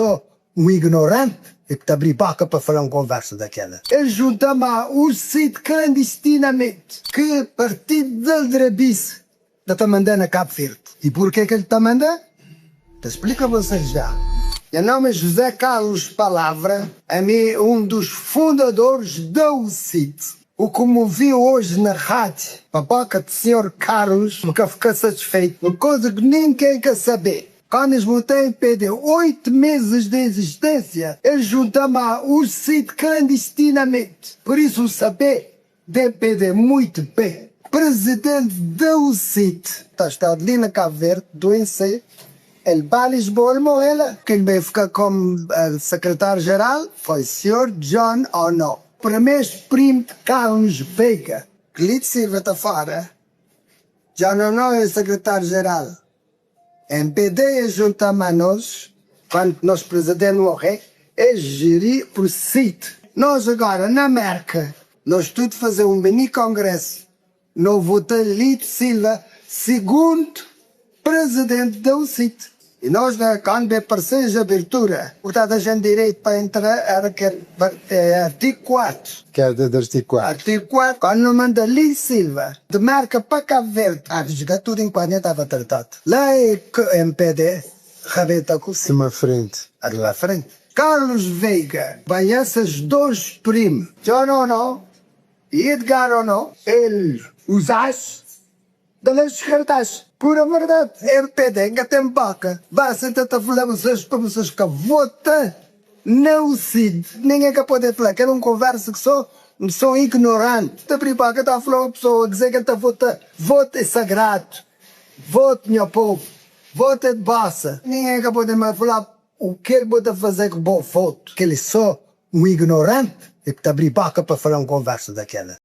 só un ignorante é ki ta abri boka pa fala un konversa dakela. El junta ma UCID klandestinamente ki partidu di aldrabis ta ta manda na Cabo Verde. E purke ki el ta manda? Ta splika bosês já. Nha nome é José Carlos Palavra, ami é un dos fundadores da UCID. O que me ouvi hoje na rádio, pa boka de senhor Carlos, N ka fika satisfeito. Un koza ki ninguém ka sabê. Quando es botá MPD 8 meses de existência, el junta ma UCID clandestinamente. Por isso, N sabê de MPD muito bem. Presidente da UCID ta sta li na Cabo Verde, doense, el ba Lisboa, el morrê la. Quem bem fica como secretário-geral foi senhor John Ono. Primeiro primo de Carlos Veiga. Lito Silva ta fora, John Ono é secretário-geral. MPD é junta ma nos, quando nos presidente morrer, é gerir por CID. Nós agora, na América, nós tudo fazer um mini congresso. Nós votamos Lito Silva, segundo presidente da UCID. E nós, né, quando apareceu a abertura, portanto, a gente direito para entrar era que é artigo 4. Que é do artigo 4. Artigo 4, quando não manda Lito Silva, de marca para Cabo Verde, a jogar tudo enquanto estava tratado. Lá é que o MPD rebenta com o De uma frente. Ali lá frente. Carlos Veiga, vai esses dois primos, John Ono e Edgar Ono, ele usasse das cartazes. Pura verdade. MPD ainda tem boca. Basta tentar falar vocês para vocês que votam não CID. Ninguém que pode falar. Quero uma conversa que sou, sou ignorante. Te abrir boca, está a falar uma pessoa, dizer que está a votar. Voto é sagrado. Voto, meu povo. Voto é de bossa. Ninguém que pode mais falar o que ele pode fazer com bom voto. Que ele é só um ignorante e que te abrir boca para falar uma conversa daquela.